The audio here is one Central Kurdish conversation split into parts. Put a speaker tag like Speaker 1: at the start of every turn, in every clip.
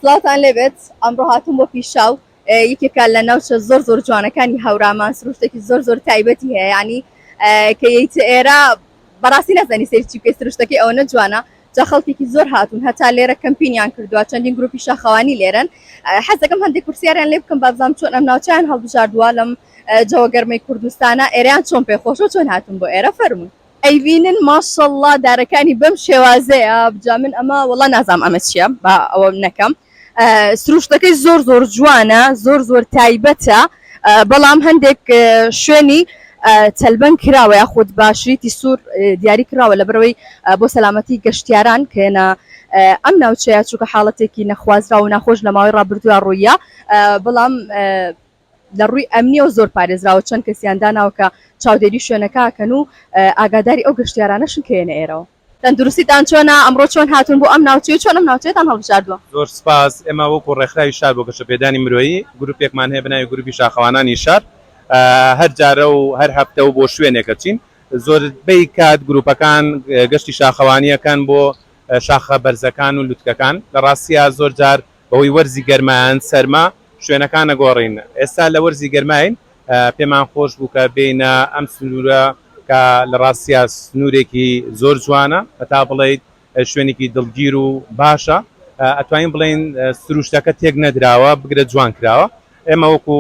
Speaker 1: سڵاوتان لێبێت ئەمڕۆ هاتووم بۆ پیشاو یەکێکە لە ناوچە زۆر زۆر جوانەکانی هەورامان سروشتێکی زۆر زۆر تایبەتی هەیە ینی کە یەیتە ئێرە بەڕاستی نازانی سەیر چی بکەی سروشتەکەی ئەوەنە جوانە جا خەڵکێکی زۆر هاتوون هەتا لێرە کەمپینیان کردووە چەندین گروپی شاخەوانی لێرەن حەز دەکەم هەندێک پرسیاریان لێ بکەم بابزانم چۆن ئەم ناوچەیان هەڵبژاردووە لەم جەوە گەرمەی کوردستانە ئێرەیان چۆن پێخۆشە چۆن هاتوون بۆ ئێرە فەرموون. ئەیبینن ماشەڵڵا دارەکانی بەم شێوازەیە جا من ئەمە وەڵا نازانم ئەمە چییە با ئەوە نەکەم سروشتەکەی زۆر زۆر جوانە زۆر زۆر تایبەتە بەڵام هەندێک شوێنی تەلبەن کراوە یاخود بە شریتی سوور دیاری کراوە لەبەرەوەی بۆ سەلامەتی گەشتیاران کێنە ئەم ناوچەیە چووکە حاڵەتێکی نەخوازرا و ناخۆش لە ماوەی ڕابردووە ڕوویە بەڵام لە ڕووی ئەمنیەوە زۆر پارێزراوە چەند کەسیان داناوە کە چاودێری شوێنەکە ئەکەن و ئاگاداری ئەو گەشتیارانەشن کە یەنە ئێرەوە. تەندروستیتان چۆنە؟ ئەمڕۆ چۆن هاتوون بۆ ئەم ناوچەیە و چۆن ئەم ناوچەیەتان هەڵبژاردووە؟
Speaker 2: زۆر سپاس. ئێمە وەکو ڕێکخراوی شار بۆ گەشەپێدانی مرۆیی گروپێکمان هەیە بە ناوی گروپی شاخەوانانی شار. هەر جارە و هەر هەفتە و بۆ شوێنێک ئەچین. زۆربەی کات گروپەکان گەشتی شاخەوانی ئەکەن بۆ شاخە بەرزەکان و لوتکەکان. لە ڕاستیا زۆر جار بەهۆی وەرزی گەرما یان سەرما شوێنەکان ئەگۆڕین. ئێستا لە وەرزی گەرماین پێمان خۆش بوو کە بێینە ئەم سنوورە کە لە ڕاستیا سنوورێکی زۆر جوانە هەتا بڵێیت شوێنێکی دڵگیر و باشە ئەتوانین بڵێین سروشتەکە تێک نەدراوە بگرە جوان کراوە ئێمە وەکو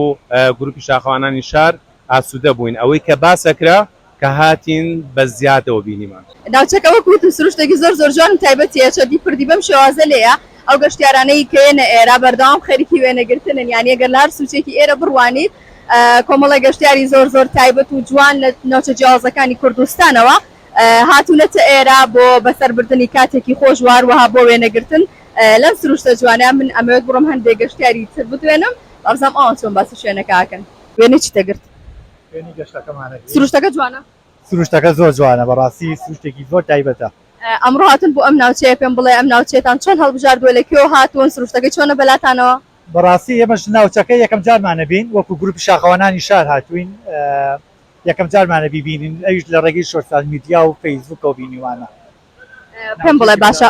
Speaker 2: گروپی شاخەوانانی شار ئاسوودە بووین ئەوەی کە باس ئەکرا کە هاتین بە زیادەوە بینیمان.
Speaker 1: ناوچەکە وەک وتم سروشتێکی زۆر زۆر جوان و تایبەتی هەیە، چەندی پردی بەم شێوازە لێیە، ئەو گەشتیارانەی کە یەنە ئێرە بەردەوام خەریکی وێنەگرتنن، یانی ئەگەر لە هەر سوچێکی ئێرە بڕوانیت کۆمەڵێک گەشتیاری زۆر زۆر تایبەت و جوان لە ناوچە جیاوازەکانی کوردستانەوە هاتوونەتە ئێرە بۆ بەسەربردنی کاتێکی خۆش و هەروەها بۆ وێنەگرتن لەم سروشتە جوانە، من ئەمەوێت بڕۆم هەندێک گەشتیاری تر بدوێنم وابزانم ئەوان چۆن باسی شوێنەکە ئەکەن. وێنەی چیتە گرت؟
Speaker 3: شوێنی گەشتەکەمانە.
Speaker 1: سروشتەکە جوانە؟
Speaker 3: سروشتەکە زۆر جوانە بەڕاستی سروشتێکی زۆر تایبەتە.
Speaker 1: ئەمڕۆ هاتوون بۆ ئەم ناوچەیە پێم بڵێ ئەم ناوچەیەتان چۆن هەڵبژاردووە لە کوێوە هاتوون سروشتەکەی چۆنە بەلاتانەوە؟
Speaker 3: بەڕاستی ئێمەش ناوچەکە یەکەم جارمانە بین وەکو گروپی شاخەوانانی شار هاتووین یەکەم جارمانە بیبینین ئەویش لە ڕێگەی سۆشیال میدیا و فەیسبووکەوە بینیوانە.
Speaker 1: پێم بڵێ باشە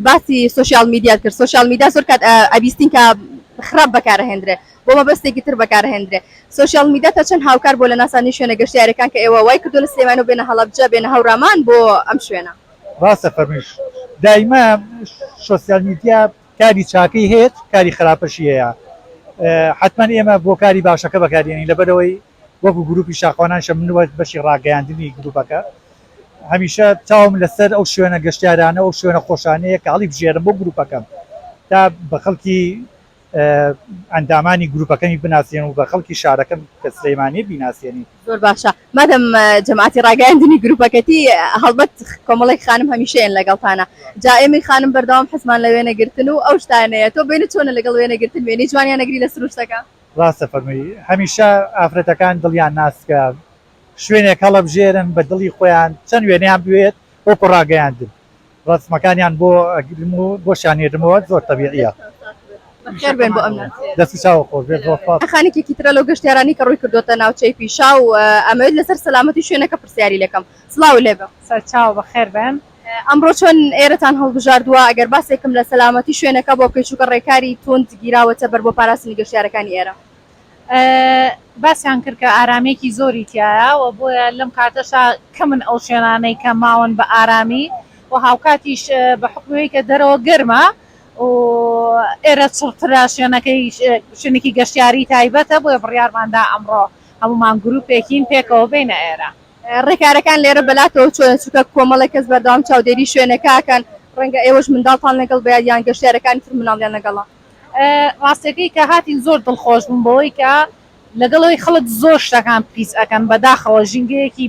Speaker 1: باسی سۆشیال میدیات کرد سۆشیال میدیا زۆر کات ئەبیستین کە خراپ بەکارهێندرێ بۆ مەبەستێکی تر بەکارهێندرێ سۆشیال میدیا تا چەند هاوکار بۆ لە ناساندنی شوێنە گەشتیارەکان کە ئێوە وای کردو لە سلێمانی و بێنە هەڵەبجە بێنە هەورامان بۆ ئەم شوێنە؟
Speaker 3: ڕاستە فەرمووش دایمە سۆشیال میدیا کاری چاکەی هەیە کاری خراپەشی هەیە حتمما ئێمە بۆ کاری باشەکە بەکارێنین لەبەرەوەی وەکو گروپی شاخوانان شە من وەک بەشی ڕاگەیاندنی گروپەکە هەمیشە چاوم لەسەر ئەو شوێنە گەشتیارانە ئەو شوێنە خۆشانەیە کە هەڵی بژێرم بۆ گروپەکەم تا بە خەڵکی ئەندامانی گروپەکەمی بناسێن و بە خەڵکی شارەکەم کە سلەیمانیە بیناسێنین.
Speaker 1: زۆر باشە مادەم جەماعەتی ڕاگەیاندنی گروپەکەتی هەڵبەت کۆمەڵێک خانم هەمیشەیەن لەگەڵتانە جا ئێمەی خانم بەردەوام حەزمان لە وێنەگرتن و ئەو شتانەیە تۆ بینت چۆنە لەگەڵ وێنەگرتن وێنەی جوانیان ئەگری لە سروشتەکە؟
Speaker 3: ڕاستە فەرمووی هەمیشە ئافرەتەکان دڵیان ناسکە شوێنێک هەڵەبژێرن بە دڵی خۆیان چەند وێنەیان بوێت وەکو ڕاگەیاندن ڕەسمەکانیان بۆ ئەگرم و بۆشیان نێرمەوە زۆر تەبیعیە.
Speaker 1: بەخێر بێن بۆ ئەم ناوچەیە.
Speaker 3: دەست و چاوت خۆش بێت زۆر سپاس.
Speaker 1: خانێکێکی ترە لەو گەشتیارانەی کە ڕووی کردۆتە ناوچەی پیشاو ئەمەوێت لەسەر سەلامەتی شوێنەکە پرسیاری لێکەم سڵاوو لێبێ.
Speaker 4: سەرچاوە بەخێر بێن.
Speaker 1: ئەمڕۆ چۆن ئێرەتان هەڵبژاردووە ئەگەر باسێکم لە سەلامەتی شوێنەکە بۆ بکەیت چونکە ڕێکاری توند گیراوەتە بەر بۆ پاراستنی گەشتیارەکانی ئێرە.
Speaker 4: باسیان کرد کە ئارامییەکی زۆری تیایە و بۆیە لەم کاتەشا کەمن ئەو شوێنانەی کە ماون بە ئارامی و هاوکاتیش بە حوکمی ئەوەی کە دەرەوە گەرمە و ئێرە چڕترە شوێنەکەی شوێنێکی گەشتیاری تایبەتە بۆیە بڕیارمان دا ئەمڕۆ هەموومان گروپێکین پێکەوە بێینە ئێرە.
Speaker 1: ڕێکارەکان لێرە بەلاتەوە چۆنە چونکە کۆمەڵێک کەس بەردەوام چاودێری شوێنەکە ئەکەن ڕەنگە ئێوەش منداڵتان لەگەڵ بێت یان گەشتیارەکانی تر منداڵیان لەگەڵە؟
Speaker 4: ڕاستەکەی کە هاتین زۆر دڵخۆش بووم بەوەی کە لەگەڵ ئەوەی خەڵک زۆر شتەکان پیس ئەکەن بەداخەوە ژینگەیەکی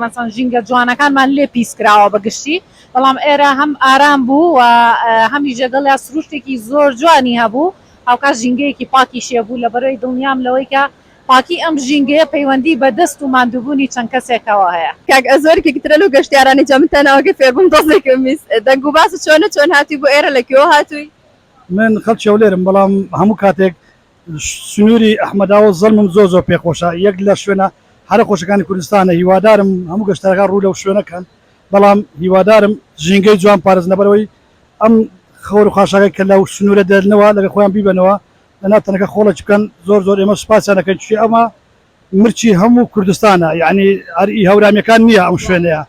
Speaker 4: مەسەن ژینگە جوانەکانمان لێ پیس کراوە بە گشتی بەڵام ئێرە هەم ئارام بوو و هەمیش لەگەڵیا سروشتێکی زۆر جوانی هەبوو هاوکات ژینگەیەکی پاکیش هەبوو لەبەرئەوەی دڵنیام لەوەی کە پاکی ئەم ژینگەیە پەیوەندی بە دەست و ماندووبوونی چەند کەسێکەوە هەیە.
Speaker 1: کاک ئەزوەر یەکێکی ترە لەو گەشتیارانەی جا من تا ناوەکەی فێربووم دۆزێکم میس دەنگ و باست چۆنە چۆن هاتووی بۆ ئێرە لە کوێوە هاتووی؟
Speaker 5: من خەڵکی هەولێرم بەڵام هەموو کاتێک سنووری ئەحمەداوە زەڵمم زۆر زۆر پێ خۆشە یەک لە شوێنە هەرە خۆشەکانی کوردستانە هیوادارم هەموو گەشتارەکان ڕوو لەو شوێنە کەن بەڵام هیوادارم ژینگەی جوان پارێزن لەبەرئەوەی ئەم. خۆر و خاشاکە کە لەو سنوورە دەرنەوە لەگە خۆیان بیبەنەوە لەناو تەنەکە خۆڵەکی بکەن زۆر زۆر ئێمە سوپاسیان دەکەین چونکە ئەمە مرچی هەموو کوردستانە یعنی هەر ئی هەورامیەکان نییە ئەم شوێنەیە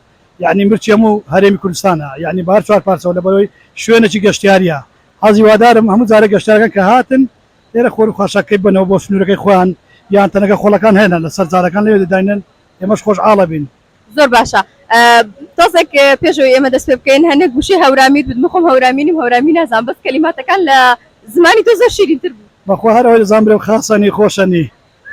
Speaker 5: یعنی مرچی هەموو هەرێمی کوردستانە یعنی بە هەر چوار پارچەوە لەبەرەوەی شوێنێکی گەشتیاریە حەزی وادارم هەموو جارێک گەشتیارەکان کە هاتن لێرە خۆر و خاشاکەی بەنەوە بۆ سنوورەکەی خۆیان یان تەنەکە خۆڵەکان هێنە لەسەر جارەکان لەوێ داینن ئێمەش خۆشحاڵە بین.
Speaker 1: زۆر باشە تۆزێک پێشەوەی ئێمە دەست پێ بکەین هەندێک گوشەی هەورامیت بت من خۆم هەورامی نیم هەورامی نازانم بەس کەلیماتەکان لە زمانی تۆ زۆر شیرینتر بوو.
Speaker 5: بەخوا هەر ئەوەی دەزانم برێم خاسەنی خۆشەنی.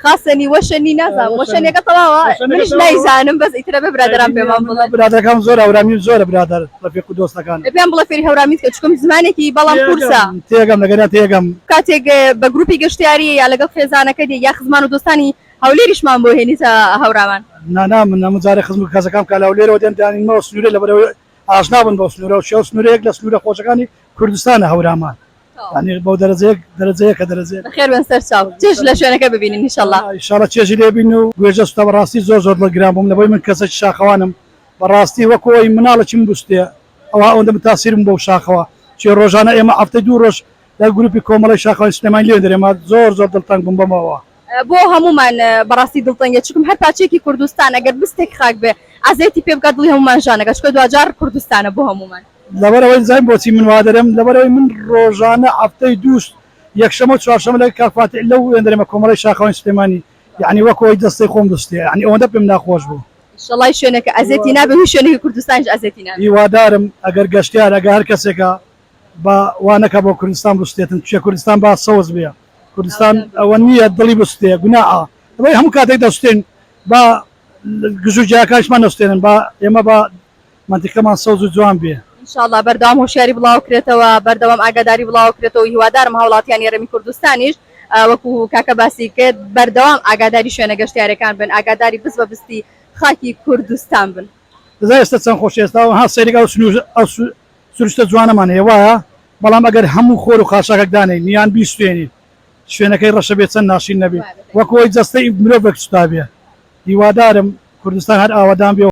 Speaker 1: خاسەنی وەشەنی نازانم وەشەنیەکە تەواوە منیش نایزانم بەس ئیترە بێ برادەران پێمان بڵێن.
Speaker 5: برادەرەکانم زۆر هەورامیم زۆرە برادەر ڕەفیق و دۆستەکانم.
Speaker 1: پێیان بڵێ فێری هەورامیت کە چونکم زمانێکی بەڵام قورسە.
Speaker 5: تێگەم لەگەریان تێگەم.
Speaker 1: کاتێک بە گروپی گەشتیاری یا لەگەڵ خێزانەکەت یا خزمان و دۆستانی هەولێریشمان بۆ هێنیتە هەورامان.
Speaker 5: نانا من هەموو جارێ خزم و کەسەکانم کە لە هەولێرەوە دێن دانینمەوە سنوورێ لەبەرئەوەی ئاشنا بن بەو سنوورەوە چیە ئەو سنوورە یەک لە سنوورە خۆشەکانی کوردستانە هەورامان یانی بەو دەرەجەیەک دەرەجەیەکە دەرەجەیەک.
Speaker 1: بەخێر بێن سەر چاو چێژ لە شوێنەکە ببینن ئیشەڵا.
Speaker 5: ئیشەڵا چێژی لێ بین و گوێژە سوتا بەڕاستی زۆر زۆر دڵگران بووم لەبەوەی من کەسێکی شاخەوانم بەڕاستی وەکو ئەوەی مناڵێکی من بوستێ ئەوها ئەوەندە متاسیر بووم بەو شاخەوە چێ ڕۆژانە ئێمە هەفتەی دوو ڕۆژ لە گروپی کۆمەڵەی شاخەوانی سلێمانی لێ دەرێ ما زۆر زۆر دڵتەنگ بووم بەمەوە.
Speaker 1: بۆ هەموومان بەڕاستی دڵتەنگە چونکم هەر پارچەیەکی کوردستان ئەگەر بستێک خاک بێ ئازایەتی پێ بکات دڵی هەموومان ژانەکات چونکە دواجار کوردستانە بۆ هەموومان.
Speaker 5: لەبەرئەوەی دەزانی بۆچی من وا دەرێم لەبەرئەوەی من ڕۆژانە هەفتەی دوو یەکشەمە و چوارشەمە لەگەڵ کاک فاتیح لەو وێندەرێمە کۆمەڵەی شاخەوانی سلێمانی یەعنی وەک ئەوەی دەستەی خۆم بستێ یەعنی ئەوەندە پێم ناخۆش بوو.
Speaker 1: ئیشەڵای شوێنەکە ئەزێتی نابێ هیچ شوێنێکی کوردستانیش ئەزێتی نابێ.
Speaker 5: هیوادارم ئەگەر گەشتیار ئەگەر هەر کەسێکە با وا نەکا بۆ کوردستان بسوتێتن چیە کوردستان با سەوز بێ کوردستان ئەوە نییە دڵی بسوتێ گوناعە ئەوەی هەموو کاتێک دەسوتێن با گژو گیاکانیشمان نەسوتێنن با ئێمە با مەنتیقەمان سەوز و جوان بێ.
Speaker 1: ان شاء اللە بەردەوام هۆشیاری بڵاوکرێتەوە بەردەوام ئاگاداری بڵاوکرێتەوە هیوادارم هاوڵاتیانی هەرێمی کوردستانیش وەکو کاکە باسی کرد بەردەوام ئاگاداری شوێنە گەشتیارەکان بن ئاگاداری بست بە بستی خاکی کوردستان بن.
Speaker 5: دەزانی ئێستا چەند خۆشە ئێستا ها سەیرێک ئەو سنوور ئەو سروشتە جوانەمان هەیە وایە بەڵام ئەگەر هەموو خۆر و خاشاکەک دانێین یان بیسوتێنین شوێنەکەی ڕەشە بێ چەند ناشرین نەبێ وەک ئەوەی جەستەی مرۆڤێک سوتابێ هیوادارم کوردستان هەر ئاوەدان بێ و.